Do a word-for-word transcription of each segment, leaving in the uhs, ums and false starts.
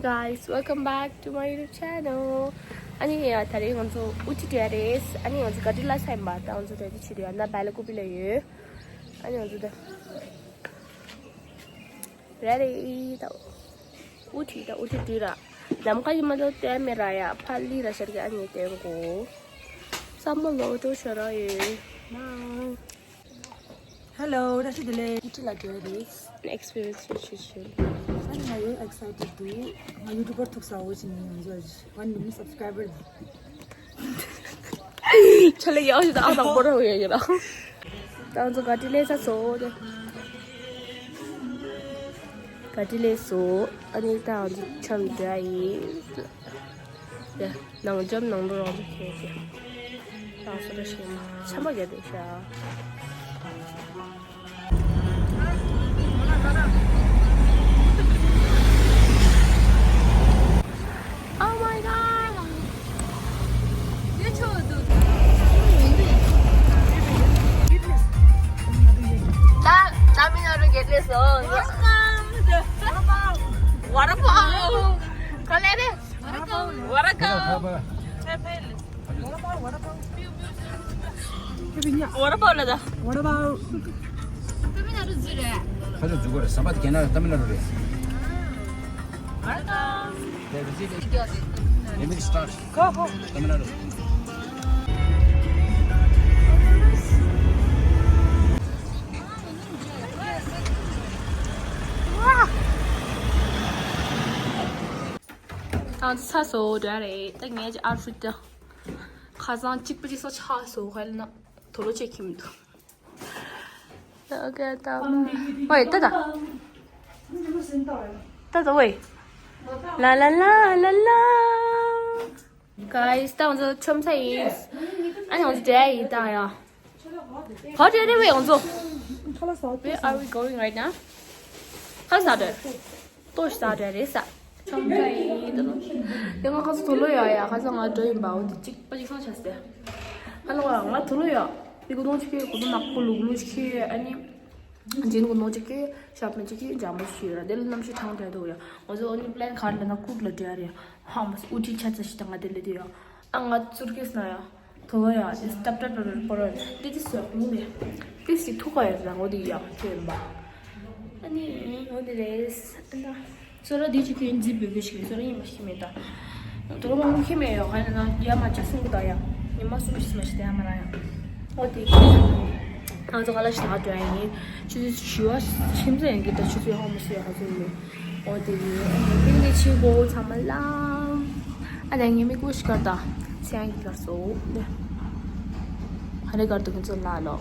Guys, welcome back to my YouTube channel. ཨ་ནི་ཡ་ད་རེས་ང་ཚོ་ཨུ་ཊི་འགྲོ་ཡ་རེད། ཨ་ནི་ང་ཚོ་ག་ཏི་ལ་ས་ཡིན་པ། ད་ང་ཚོ་རེ་ཌི་བྱེད་དུས་ཡ་ན་བེ་ལ་ཀུ་པི་ལ་ཡོད། ཨ་ནི་ང་ཚོ་ད་རེ་ཌི་ད་ཨུ་ཊི་ད་ཨུ་ཊི་འགྲོ་ར། ལམ་ཁ་ཡི་མ་གཏོགས་བསྟན་མེད་ར། ཡ་ཕ་ལི་ར་ཤར་གི། ཨ་ནི་བསྟན་གོ། བསམ་བློ་ལོག་འགྲོ་ཤོར་ར་ཡོད། Bye. Hello, བཀྲ་ཤིས་བདེ་ལེགས། ཨུ་ཊི་ལ་འགྲོ་ཡ་རེད། ཨེག་སི་པི་རི་ཡན་སི་ཅིག་བྱེད་ཤེས། ཨ་ནི་ང་ཡོད་ཨེག་སའི་ཊེཌ་འདུག་ང་ཡུ་ཊུ་བར་ཐུག་ས་འོ་ཅི་ནི་ང་ཚོ་ཝན་མི་ལི་ཡན་སབ་སི་ཀ་རའི་བར་འདུག་ཆ་ལེ་ཡག་ཞིག་དང་ཨ་དང་པོ་ར་ཡོད་ཡོད་ར། ད་ང་ཚོ་ག་ཏི་ལ་ས་སོ་དེ། ག་ཏི་ལ་སོ། ཨ་ནི་ད་ང་ཚོ་ཆམ་འདྲ་ཡིན། ཡ། ནང་འཇམ་ནང་དུ་རང་དུ་ཁྱེར་ཏེ། རང་སོ་ར་ཤེས་མ་ཆམ་པ་རྒྱབ་པའི་ཤ། Oh my god! ད་ཏ་མིལ་ནཱ་ཌུ་ག་ཏི་ལ་སོ། Welcome! What about? What about? What about? What about? What about? ཁ་ཆེ་འཛུགས་པ་རེད། ཟམ་པ་དེ་རྒྱ་ནག་རེད། ཏ་མིལ་ནཱ་ཌུ་རེད། Welcome. Let me start. Go, go. ཏ་མིལ་ནཱ་ཌུ། ང་ཚོ་ཚ་སོ་འདྲ་རེད། ད་ངའི་ཨའུ་ཊི་ཕིཊ་དེ། ཁ་སང་གཅིག་པ་གཅིག་སོ་ཆགས་སོ། ཧ་ལ་ན་དུག་ལོག་ཅིག་ཁྱེར་མི་འདུག་ཨོ་ཀེ། ད་ཝེ་ད་ད་ད་ད་ཝེ། ལ་ལ་ལ་ལ་ལ། Guys, ད་ང་ཚོ་ཆོམ་ས་ཡིན། ཨ་ནི་ང་ཚོ་འགྲོ་ཡ་ཡིན་ད་ཡ། ག་པར་འགྲོ་རེད་ཝེ་ང་ཚོ། Where are we going right now? ཁ་ལག་ཟ་འགྲོ། ལྟོ་ཞིག་ཟ་འགྲོ་རེད་ས། ཆོམ་ས་ཡིན་ད་ལོ། དེ་ང་ཁ་སང་དུག་ལོག་ཡོད་ཡ། ཁ་སང་ང་འགྲོ་ཡིན་པ། འོ་དེ་གཅིག་པ་གཅིག་སོང་ཆ་སྟེ། ཧ་ལོ་ང་དུག་ལོག་ཡོད། དེ་གུ་དོང་ཅིག་གི་གུ་དོང་ནག་པོ་ལུག་ལུག་ཅིག་གི། ཨ་ནི། ཇིན་གུ་ནོ་ཅིག་གི་ཤོར་ཊི་ཕེན་ཅིག་གི་འཇམ་པོ་ཞིག་ཡོད་ར། དེ་ལ་གནམ་གཤིས་གྲང་དྲགས་འདུག་ཡ། ང་ཚོ་ཨོ་ནི་པི་ལེན་ག་རེ་ལ་ན་ཀུག་ལ་འགྲོ་ཡ་རེད། ཧ་མ་སི་ཨུ་ཊི་ཆ་ཚ་ཞིག་དང་ང་དེ་ལ་དེ་ཡ། ཨ་ང་སུཊ་ཀེ་སི་ན་ཡ། དོ་ལོ་ཡ། དེ་སི་ཏབ་ཏབ་ཏབ་པོ་ར་དེ་དེ་སོ་ཡ་ཀུང་ནས། དེ་སི་ཐུག་ག་ཡ་ར་ངོ་དེ་ཡ་ཁྱོད་ཡིན་པ། ཨ་ནི་ངོ་དེ་རེད། ཨ་ན། སོ་ར་དེ་ཅིག་ཁྱོད་འཛིན་བོད་བོད་ཞིག་སོ་ར་ཡིན་མ་ཤི་མེད་ད། དོ་ར་མ་མ་ཁྱི་མེད་ཡོ། ཧ་ན་ཡ་མ་ཅག་སུང་གི་ད་ཡ། ཉི་མ་སུམ་ཅུ་སི་མ་ཤི་ད་ཡ་མ་ར་ཡ། ཨོ་དེ་ང་ཚོ་ག་ལ་ཞིག་ད་འགྲོ་ཡ་ཡིན། ཆུ་ཚོད་བཞི་བ་ཁྱིམ་ཚང་ཡང་གི་ད་ཆུ་ཚོད་ཧ་མ་སི་ཡ་ཧ་ཚོད་ཡིན། ཨོ་དེ་ཡིན། ཏིང་ཏིང་ཆི་གོ་ཚང་མ་ལ། ཨ་ད་ངས་མི་ཀུ་ཤི་གར་ད་ཚེ་ཡང་གི་གར་སོ་ནས། ཧ་རེ་གར་དུ་ཁྱོད་ཚོ་ལ་ལོ།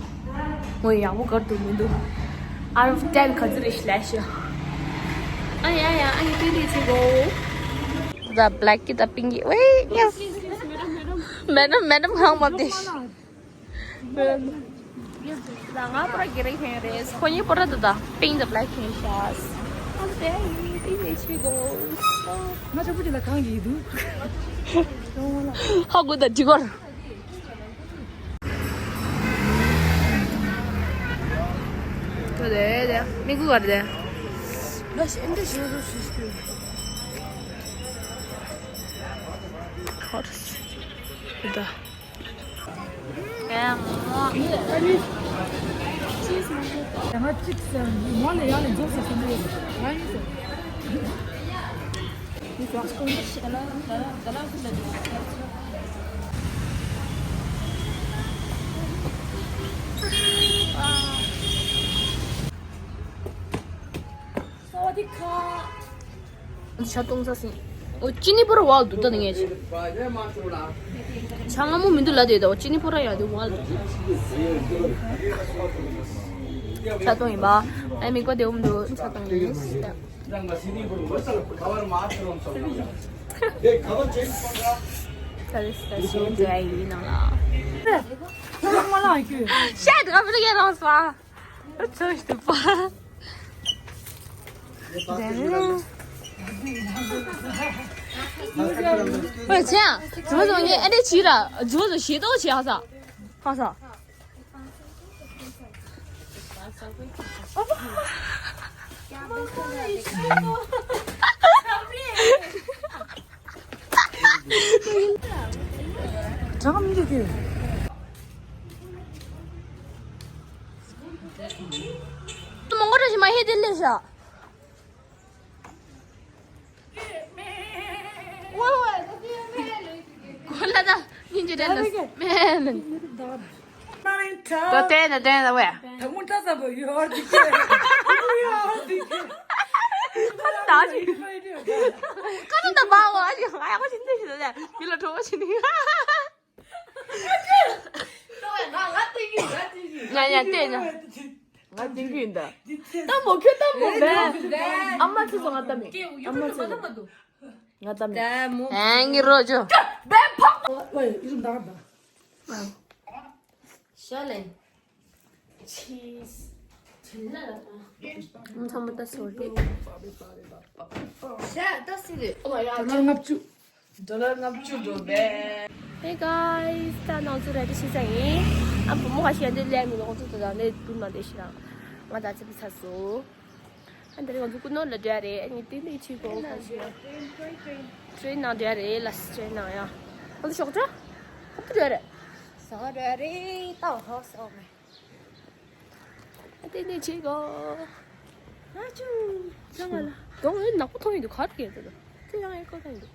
ངོ་ཡག་པོ་གར་དུ་མི་འདུག Out of ten ག་ཚོད་རེད་ཤི་ལས་ཤི། ཨ་ཡ་ཡ། ཨ་ཡ། ཏིང་ཏིང་ཆི་གོ། The black གི་the pink གི། Wait, yes. Madam, madam གང་མ་བདེ་ཤི། ད་ང་པོ་ར་གི་རེ་ཁེན་རེད། ཁོ་གཉིས་པོ་ར་ད་ད་pink the black ཁེན་ཤ། ཨ་ཏེ་ཏིང་ཏིང་ཆི་གོ། ང་ཆོ་པོ་ཅི་ལ་གང་གི་འདུག་ཧ་གོ་ད་ཅི་གོ། ད་དེ་དེ་མི་གུ་གར་དེ། ད་ཤི་འདི་ཤི་རུ་ཤི་ཤི། ཁོ་ད། ཡང་གཅིག་ཟེར་མོ་ལ་ཡང་ལ་འཇོག་ཟེར་ཟེར་མོ་ཡོད། ང་ཡིན་ཟེར། ཤ་གཏོང་ས་སིང་། ཨོ་ཅི་ནི་པོ་ར་བ་འདུག་ད་ནི་ངས་ཆེ། ཤ་སྔ་མོ་མི་འདུག་ལ་དེ་ད་ཨོ་ཅི་ནི་པོ་ར་ཡ་དེ་བ་འདུག་ཤ་གཏོང་ཡིན་པ། ཨ་མིག་པ་དེ་འུམ་འདུག་ཤ་གཏོང་ཡིན། ད་རེས་ད་ཤེས་འདྲ་ཡིན་ནང་ལ། ཤ་དགའ་པོ་རྒྱལ་རང་སོང་། ཚོས་ཏུ་པ། ཨོ་ཅི་ཡང་། ཛུ་བ་ཛུ་ངས་ཨེ་འདྲ་བྱིས་ར། ཛུ་བ་ཛུ་ཞེ་ཏོག་བྱེད་ཧ་ས། ཧ་ས། ཨོ་མ་ཧོ། ཡི་ཤི་ཡོ། གྲངས་མི་འདུག་གི། མོང་གོ་ར་ཞིག་མ་ཧེ་དེ་ལས་བཞག་གོ་ལ་ད་ཉིན་གྱི་དྲན་ནས་མེད་ནས། ད་བསྟན་ན་བསྟན་ན་ཝེ། ད་མོ་ད་ས་བ་ཡོད་ཨར་དི་ཀེ་ཡོད་ཨར་དི་ཀེ། ཁ་ཚ་ད་ཅི། ཁ་ཚ་ད་བ་ཝ་ཨ་ཅི་ང་ཡག་པོ་ཞིག་འདི་ཞིག་ད་མི་ལ་གྲོགས་པོ་ཞིག་ནི། ང་ཡང་བལྟས་ན། ང་འདི་གུ་ཡིན་ད། ལྟ་མོ་ཁྱོད་ལྟ་མོ་མེད། ཨ་མ་ཚོ་ང་ལྟ་མེད། ཨ་མ་ཚོ་ང་ལྟ་མེད། ཨེ་ངི་རོ་ཇོ། ཞོ་ལེན། ཆིས། ཚང་མ་ལྟ་སོ་རེད། ཤ་ལྟ་སི་རེད། ཨོ་མའི་གྷོད། ལྔ་བཅུ། ཌོ་ལར་ལྔ་བཅུ་འགྲོ་བས། Hey guys, ད་ང་ཚོ་རེ་ཌི་ཞིག་ས་ཡིན། ཨ་བུ་མོ་ཁ་ཤས་འདི་ལས་མི་ལོག་ཚོ་དང་ནས་བུ་མ་འདི་ཞིག་རང་ང་ད་ཚེ་བི་ཚ་སོ། ཨ་འདི་རེ་ང་ཚོ་ཀུ་ནོར་ལ་འདྲ་རེད། ཨ་ནི་ཏིང་ཏིང་ཆི་གོ་ཁ་ཤས། ཊེན་ནང་འདྲ་རེད། ལ་ཊེན་ནང་ཡ། ང་ཚོ་ཞོགས་ཇ། ཨ་འདི་འདྲ་རེད། ས་འདྲ་རེད། ད་ཧོ་སོ་མེ། ཏེ་ནེ་ཆེ་གོ། ཨ་ཅུ། ལ་ལ་ལ། གང་ཨེ་ནག་པོ་མཐོང་ཡིན་འདུག་ག་རེ་སྐད་འདུག་ཅི་ཡང་ཨེ་ཀོ་ཐང་འདུག་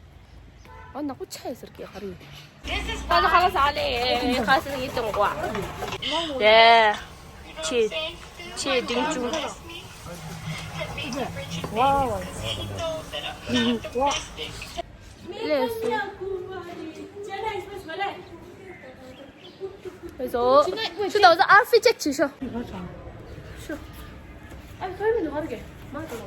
ཨ་ནག་པོ་ཆ་ཡི་ཟེར་སྐད་ག་རེ་ཡིན། ད་ལ་ཁ་ལ་ས་ལེ་ཁ་སི་ཡི་ཏོང་གོ། དེ། ཆེ། ཆེ་འབྲིང་ཆུང་། ཝའོ། ལགས་སོ། ལགས་སོ། ཆུ་ཟླ་བ་ཨར་ཕི་ཅེག་བྱེད་ཤོག་ཤོག་ཨ་ཁོའི་མི་འདུག་ག་རེ་གེ་མ་འདུག་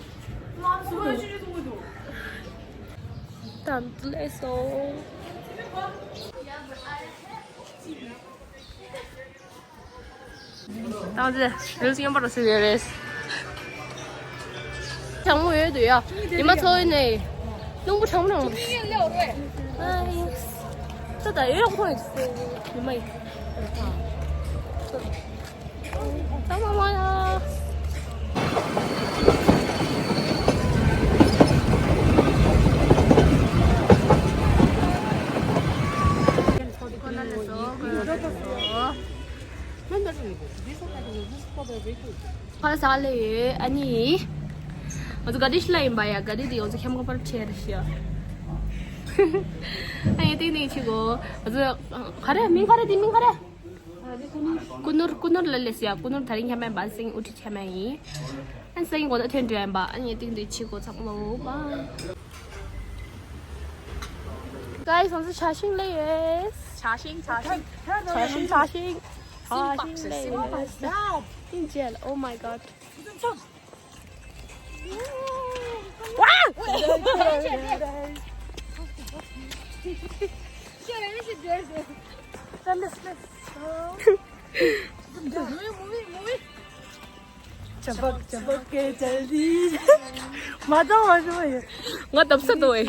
ལགས་སོ། ཏང་ཙེ་རིལ་སི་ཡོན་པ་རུ་སི་ཡོད་རེད། གྲང་མོ་ཡོད་འདུག་ཡ། ཉི་མ་ཚོ་ཡོད་ནས། རླུང་བུ་གྲང་མོ་གྲང་མོ་རེད། ཨ་ཡིན། ད་ད་ཡོད་ཁོ་ཡོད་ཉི་མ་ཡིན། ད་མ་མ་ཡ། ཁོ་ན་ལ་སོ་ཁོ་ན་ལ་སོ། ཁ་ལ་ས་ལེ་ཡོད་ཨ་ནི། ང་ཚོ་ག་དུས་ཤི་ལ་ཡིན་པ་ཡ་ག་དུས་དེ་ང་ཚོ་ཁྱམས་ཁ་པར་ཆེ་རེ་ཤི་ཡ། ཨ་ཡེ་ཏིང་ཏིང་ཆི་གོ། ང་ཚོ་ག་རེ་མིང་ག་རེ་དེ་མིང་ག་རེ། ཀུ་ནུར་ཀུ་ནུར་ལ་ལེ་སི་ཡ་ཀུ་ནུར་ད་རིང་ཁྱམས་མ་ཡིན་པ་སེང་ཨུ་ཁྲི་ཁྱམས་མ་ཡིན། ཨ་སེང་གོ་ད་ཐོན་འགྲོ་ཡིན་པ་ཨ་ཡེ་ཏིང་ཏིང་ཆི་གོ་ཚང་མ་ལོ་པ། Guys, ང་ཚོ་ཆ་ཤིང་ལ་ཡོད། ཆ་ཤིང་ཆ་ཤིང་། ཆ་ཤིང་ཆ་ཤིང་། ཆ་ཤིང་ལ་ཡོད། ཨིན་ཇེལ། Oh my god. Wow! ཅབ་ཀེ་ཅལ་དི། མ་དང་མ་ཞུ་ཡ། ང་དབ་ས་དོ་ཨེ།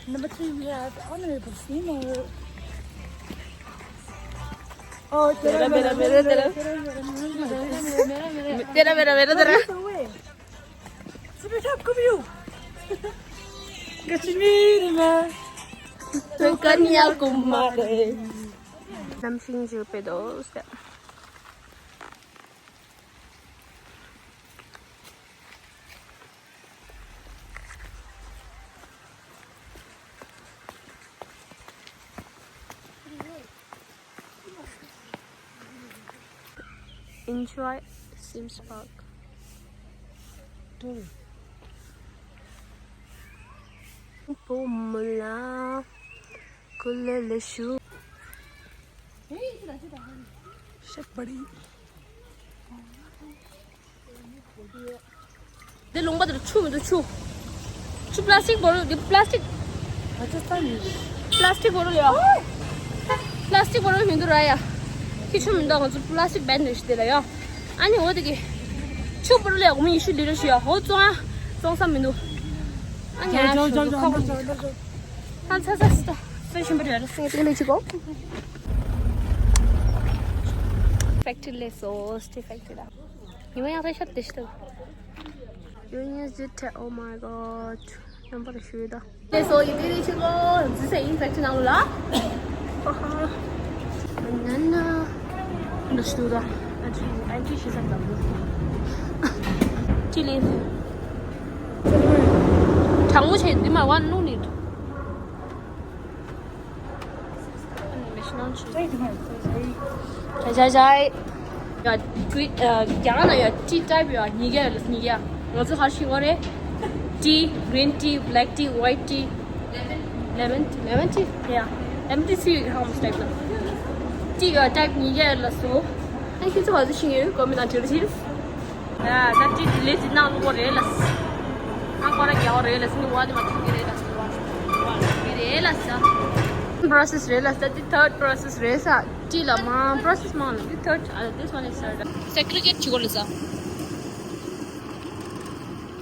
Number three, we have Honorable Seymour. Oh, tera mera mera tera. Tera mera mera tera. Sumita Kumyu. Kashmir ma. To Kanyakumari. Nam sing ju pe do. Enjoy Sims Park. Tour. Pumula. Kulele shu. Shit, buddy. འདི་ལུང་པ་འདིར་ཆུ་མི་འདུག་ཆུ། ཆུ་པ་ལ་སི་ཊིག་བོ་རུ་འདི་པ་ལ་སི་ཊིག་ང་ཚོ་ས་མི། པ་ལ་སི་ཊིག་བོ་རུ་ཡོད། པ་ལ་སི་ཊིག་བོ་རུ་མི་འདུག་ར་ཡ། ཁྱི་ཆུ་མི་འདུག་ང་ཚོ་པ་ལ་སི་ཊིག་བེན་རེད་ཤི་དེ་ལ་ཡ། ཨ་ནི་འོ་དེ་གི། ཆུ་བོ་རུ་ལ་ཡ་གོ་མི་ཡི་ཤུ་ལི་རུ་ཤི་ཡ་ཧོ་ཙོང་ཨ། ཙོང་ས་མི་འདུག་ཨ་ནི་ཨ་ཤུ་ཁོ་ཁོ་མི་འདུག་ཨ་ཚ་ཚ་སི་ཏ། སི་ཤིན་པ་རེད་སི་ཏི་ལེ་ཆི་གོ། ཕེག་ཊི་རི་ལས་སོ་སི་ཏི་ཕེག་ཊི་རི་ལ། ཉི་མ་ཡང་རེ་ཤར་དེ་ཤི་ཏ། You need to tell, oh my god. རྣམ་པར་ཞུས་ད། དེ་སོ་ཡི་དེ་རེ་ཆུ་གོ་འཛི་སེ་ཡིན་ཚེག་ཆུ་ནང་ལ། ན་ན། འདི་ཞུ་ད། ཨན་ཅི་ཨན་ཅི་ཤི་ས་ད། ཅི་ལེ། དྲང་མོ་བྱས་འདི་མ་one no need. ཇའི་ཇའི་ཇའི། ཡ། green ཨ། རྒྱ་གར་ན་ཡ་tea type ཡ་ཉིས་བརྒྱ་ཡོད་ལ་ཉིས་བརྒྱ། ང་ཚོ་ག་རེ་ཞིག་ངོ་རེད། Tea, green tea, black tea, white tea, lemon tea, lemon tea, yeah, lemon tea is how much type ན། tea ཡ་type ཉིས་བརྒྱ་ཡོད་ལ་སོ། ཨ་ཁྱེད་ཚོ་ག་ཚོད་ཞིག་ཡོད་གོ་མི་ན་ཅི་རེད། ཡ། ད་ཅི་ལེ་ཅི་ནང་ལོགས་རེད་ལ། ང་ཀོ་ར་རྒྱག་རེད་ལ་སི་ནི་ཝ་ནི་མ་ཐུག་གི་རེད་ལ་སི་ནི་ཝ་ནི་གི་རེད་ལ་ས། process རེད་ལ་ས། འདི་third process རེད་ས། ཅི་ལ་མ་process མང་ལ་འདི་third ཨ། this one is third. segregate བྱེད་དགོས་ལ་ས།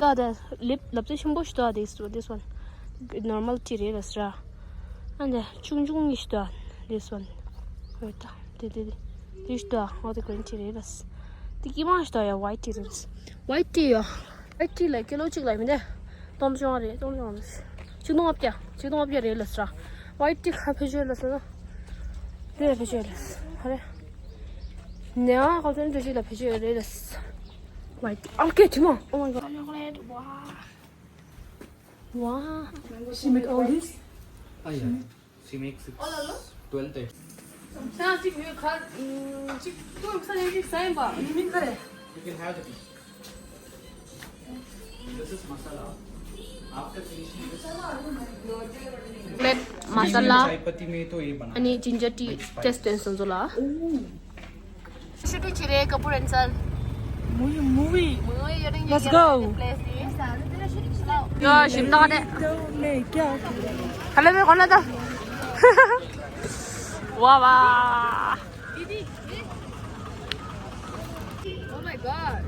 ད་ད་ལེབ་ལབ་ཙེ་ཆེན་པོ་ཞིག་ད། this one, this one normal tea རེད་ལ་ས། ཨ་འདི་ཆུང་ཆུང་ཞིག་ད། this one. ཧོ་ད་དེ་དེ་དེ་དེ་ཞིག་ད། ཨོ་དེ་green tea རེད་ལ་ས། དེ་ཀི་མ་ཞིག་ད་ཡ་white tea རེད་ལ་ས། white tea ཡ། white tea ལ་ཀི་ལོ་གཅིག་ལ་མི་འདྲ། སྟོང་ཕྲག་རེད། སྟོང་ཕྲག་རེད། ཆིག་སྟོང་ལྔ་བརྒྱ། ཆིག་སྟོང་ལྔ་བརྒྱ་རེད་ལ་ས། white tea ག་བེད་སྤྱོད་ལ་ས་ན། དེ་ལ་བེད་སྤྱོད་ལ་ས། ཧ་རེ། ནེ་ཨ་ཁོ་ཚོ་འདྲ་ཞིག་ལ་བེད་སྤྱོད་རེད་ལ་ས། white tea ཨང་ཀེ་ཐི་མོ། Oh my god. Chocolate. Wow. Wow. She make all this? Ah, yeah. She makes it twelve types. ཡང་གཅིག་ཡོད་ཁ། གཅིག་ཏུ་ས་ནས་གཅིག་ཟ་ཡིན་པ། མི་མིན་ཁ་རེད། You can have the tea. This is masala. After finishing this, chocolate masala. Chai patti mein to ye bana. ཨ་ནི་ginger tea taste དེ་སོང་ཚོ་ལ། ཤུ་ཊིང་བྱེད་རེད་ཀ་པུར་ཨེན་སན། Movie, movie. Movie ཡོད་རིང་Let's go. ཡོ་ཞིམ་ད་ནས། ག་ལེ་མེ་གོ་ན་ད། ཝ་ཝ། Oh my god.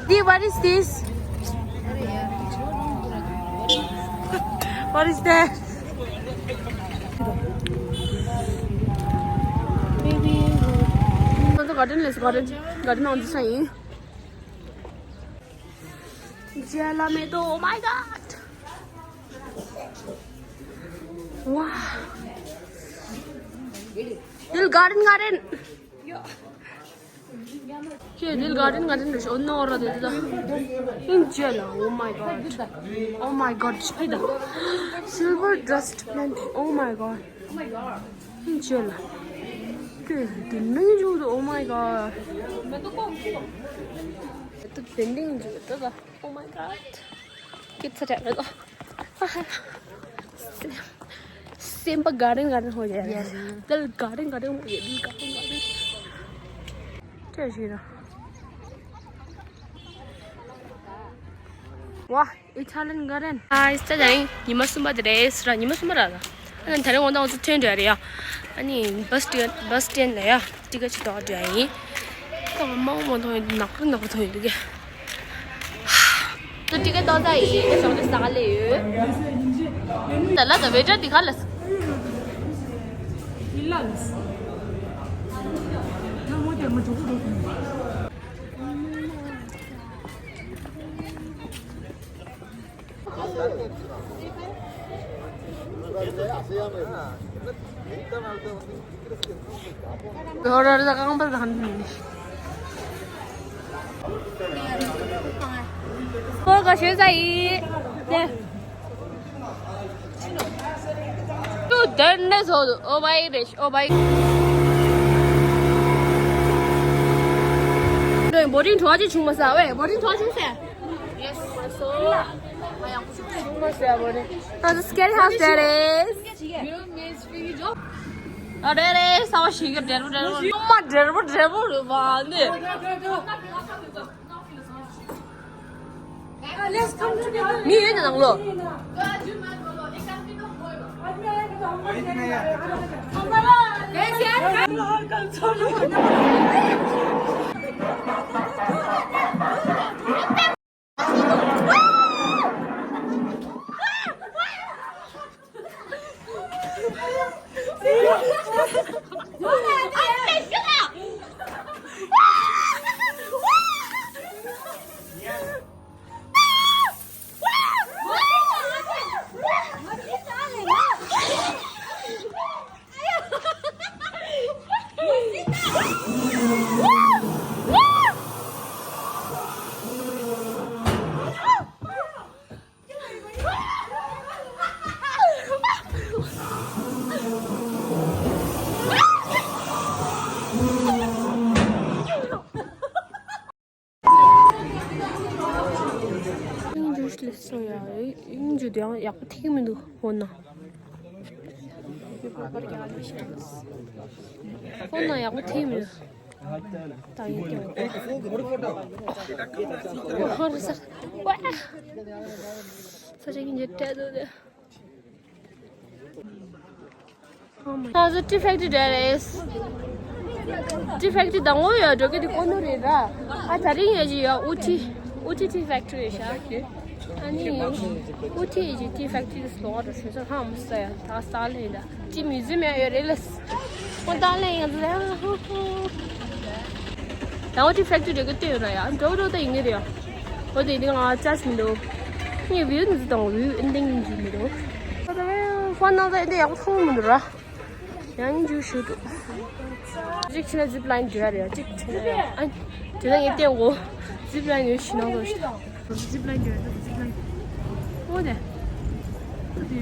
Di, what is this? What is that? Baby. Garden, let's garden. Garden on this side. Jalamedo, oh my god. Wow. Little garden, garden. Here, little garden, garden. Oh no, ora de da. In jela, oh my god. Oh my god, spider. Silver dust plant. Oh my god. In jela. Dude, the ninja, oh my god. It's bending. Oh my god. Kids are at the Simple garden, garden हो जाएगा। दिल garden, garden हो गया, दिल garden, garden। क्या जी ना? वाह, Italian garden। ཨ་ཙི་ད་ཡིན། ཉི་མ་གསུམ་པ་དེ་རེད་ཟེར། ཉི་མ་གསུམ་པ་ར་ལ། ཨ་ནི་ད་རེས་འོང་དང་འོང་ཚོ་ཐོན་འགྲོ་ཡ་རེད་ཡ། ཨ་ནི་བྷ་སི་སི་ཊེན་བྷ་སི་སི་ཊེན་ལ་ཡ། ཊི་ཀེ་ཊི་ཅིག་འདོགས་འགྲོ་ཡ་ཡིན། ད་མང་མང་མཐོང་ཡོད། ནག་པོ་ནག་པོ་མཐོང་ཡོད་འདུག་གས། ད་ཊི་ཀེ་ཊི་འདོགས་ད་ཡིན། ད་ཞོགས་ཀྱི་ཟ་ག་ལས་ཡོད། ད་ལ་ད་ཝེ་ཊར་འདི་ག་ལ། ཁོ་ག་ཤོད་ས་ཡིན། ཏུ་དེར་ནས་ཧོ། ཨོ་བའི་རེ་ཨོ་བའི། འགྲོ་ཡིན། བོ་ཊིང་བྲོ་བ་ཅིག་བྱུང་མ་ས། ཝེ་བོ་ཊིང་བྲོ་བ་བྱུང་ས། Yes, my soul. བྱུང་མ་ས་བོ་ཊིང་། That's a scary house that is. ཨ་རེ་རེ་ས་བ་ཞིག་གི་འབྲེལ་བོ་འབྲེལ་བོ། ཡོང་མ་འབྲེལ་བོ་འབྲེལ་བོ་རུ་བ་ནི། མི་ཡོད་ནི་ནང་ལོ། ཡག་པོ་ཐིག་མི་འདུག་ཧོ་ན། ཧོ་ན་ཡག་པོ་ཐིག་མི་འདུག་ད་ཡིན་ཀྱང་ཧོ་རེ་ས། ཝ། ས་ཆ་གི་འཇིགས་བྲལ་འདུག་དེ། ང་ཚོ་ཊི་ཕེག་ཊི་རི་འགྲོ་རེད། ཊི་ཕེག་ཊི་དང་པོ་ཡོད་འགྲོ་གི་དེ་ཀོ་ནོར་རེད་ར། ཨ་ད་རིང་ཡོད་ཀྱི་ཡོད་ཨུ་ཊི། ཨུ་ཊི་ཊི་ཕེག་ཊི་རི་ཡོད་ཤག་ཨ་ནི་ཨུ་ཊི་ཡི་ཊི་ཕེག་ཊི་རི་སི་ལོག་འགྲོ་ཞུ་ཚོད་ཧ་མ་སོ་ཡ། ད་སྟག་ལེ་ཡིན་ད་ཊི་མིའུ་ཛི་ཡམ་ཡང་ཡོད་རེད་ལས། ཨོ་སྟག་ལེ་ཡིན་ད། ད་ཨུ་ཊི་ཕེག་ཊི་རི་གི་ལྟོས་ཡོད་ར་ཡ། འགྲོ་འགྲོ་ད་ཡིན་གི་རེད་ཡ། ཨོ་དེ་ནི་ང་ཅག་མི་འདུག་ངས་བིའུ་འདི་དང་བིའུ་ཨེན་ཏིང་འཇུ་མི་འདུག་ཨོ་ད་ཧྥོན་ནང་ད་ཨེ་འདི་ཡག་པོ་མཐོང་མི་འདུག་ར། ཡང་འཇུ་ཞུ་འདུག་གཅིག་ཕྱིན་ན་ཛིབ་ལ་ཡིན་འཇུ་ཡ་རེད། གཅིག་ཕྱིན་ན་ཡ། ཨ་དེ་ན་ངས་བལྟས་འོ། ཛིབ་ལ་ཡིན་ཡོད་ཤི་ནང་དུ་ཤི། ཛིབ་ལ་ཡིན་འཇུ་ཡ་རེད། ཛིབ་ལ་ཡིན། འོ་དེ། འོ་དེ།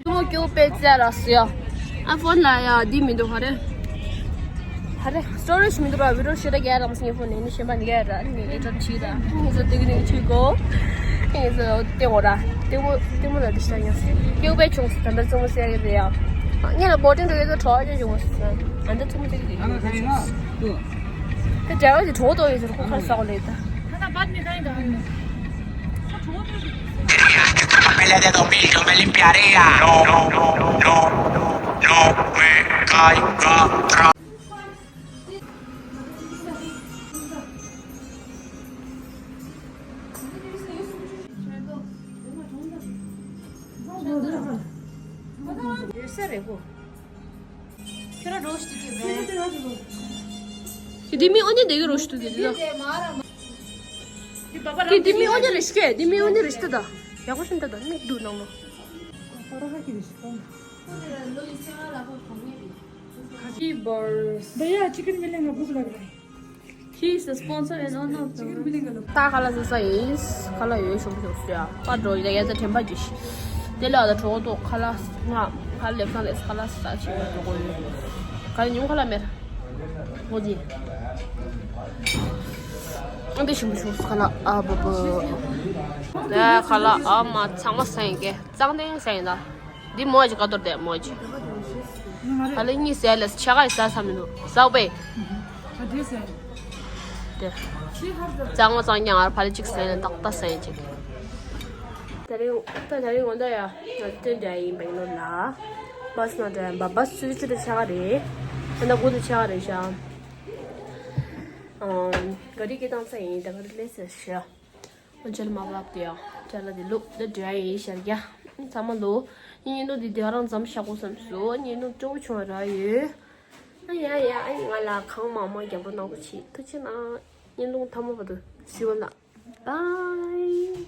ཁྱོད་མོ་སྐྱོ་པེ་ཙེ་ར་སུ་ཡ། ཨ་ཕོན་ལ་ཡ་འདི་མི་འདུག་ཧ་རེ། ཧ་རེ། སི་ཊོ་རེཇ་མི་འདུག་ར། བི་ཌི་ཡོ་ཤི་ར་རྒྱ་རམ་སི་ངའི་ཕོན་ནས་ནི་ཤེས་པ་འདི་ག་ར་ནི་ངས་ཨེ་ཊར་ཆི་ར། ངས་ཟ་དེ་གི་ནི་ཆི་གོ། ངས་ཟ་དེ་འོ་ར། དེ་མོ་དེ་མོ་ལ་འདི་ཤ་ཡ། སྐྱོ་པེ་ཆུང་སི་ད་འདྲ་ཙུ་མོ་སེ་ཡ་གི་རེད་ཡ། ངས་ལ་བོ་ཊིང་རེད་ཡ་ཁྲོ་ཡ་ཆུང་མོ་སི། ཨ་འདྲ་ཙུ་མོ་སེ་གི་རེད་ཡ། དེ་རྒྱ་གར་གྱི་གྲོགས་དོ་ཡོད་ཟེར་ཁོ་ཁར་ས་གོ་ལེ་ད། ད་ད་བད་མི་ད་ཡིན་ད། Pele de dos mil, yo me limpiaría. No, no, no, no, no me caiga atrás. ཁྱོད་ར་རོ་ཤི་ཏུ་གི་བས། དེ་མི་ཨོ་ནི་དེ་གི་རོ་ཤི་ཏུ་གི་དེ་ད། དེ་དེ་མི་ཨོ་ནི་རེ་ཤི་གེ་དེ་མི་ཨོ་ནི་རེ་ཤི་ཏུ་ད། ཡག་པོ་ཤི་ཏུ་ད་མིག་དུ་ནང་ལོ། ཁ་ཅི་བར། ད་ཡ་ཅི་ཀར་མི་ལེན་ང་བུག་ལ་རེ། He is the sponsor and owner of the ད་ཁ་ལག་ཟ་ས་ཡིན། ཁ་ལག་ཡོད་ཤོག་ཤོག་ཟེར་ཡ། པ་འགྲོ་ཡ་ཡ་ད་དྲན་པ་འཇུ་ཤི། དེ་ལ་ད་གྲོགས་ཏོ་ཁ་ལག་ང་ཁ་ལེབ་སང་ལེབ་ཁ་ལག་ཟ་ཆེ་བ་འགྲོ་གོ་ཡོད། ཁ་ལག་ཉུང་ཁ་ལག་མེར། འོ་ཟི། ཨ་འདི་ཤི་མི་ཤོག་ཁ་ལག་ཨ་བ་བ། ད་ཁ་ལག་ཨ་མ་ཚང་མ་ཟ་ཡིན་གེ་གཙང་དེང་ཟ་ཡིན་ད། འདི་མོ་ཅིག་ཀ་ཏོར་དེ་མོ་ཅིག་ཧ་ལེ་གཉིས་ཟས་ལས་ཆ་ག་ཟ་ས་མི་འདུག་ཟ་བས། དེ། གཙང་མ་གཙང་རྐྱང་ཨར་ཕ་ལེ་གཅིག་ཟས་ལས་ཏག་ཏག་ཟས་ཅིག་ད་རེས་ད་ད་རེས་འོ་ད་ཡ་ང་ཏན་འདྲ་ཡིན་པ་ཡིན་ནོ་ལ། བཱས་ན་འདྲ་ཡིན་པ་བཱས་སུ་ཆུ་དེ་ཆ་ག་རེད། ད་ད་གོ་དེ་ཆ་ག་རེད་ཤག་ཨང་ག་རི་སྐད་བཏང་ས་ཡིན་ད་ག་རི་ལས་ཟེར་ཤག་ཨོ་ཅལ་མ་བབ་དེ་ཡ། ཅལ་ལ་དེ་ལུག་དེ་འདྲ་ཡིན་ཤར་རྒྱ། ཚང་མ་ལོ། ཉིན་ལོ་འདི་དེ་རང་འཛམ་ཤག་གོ་བསམ་སོ། ཉིན་ལོ་སྤྲོ་བོ་བྱུང་བ་ར་ཡོད། ཨ་ཡ་ཡ་ཨ་ཡ་ང་ལ་གང་མང་མང་རྒྱབ་ལོ་གནང་གོ་ཆེ་ཐུགས་ཆེ་གནང་། ཉིན་ལོ་ཐ་མ་བར་དུ་ཞུ་བ་ལ། Bye.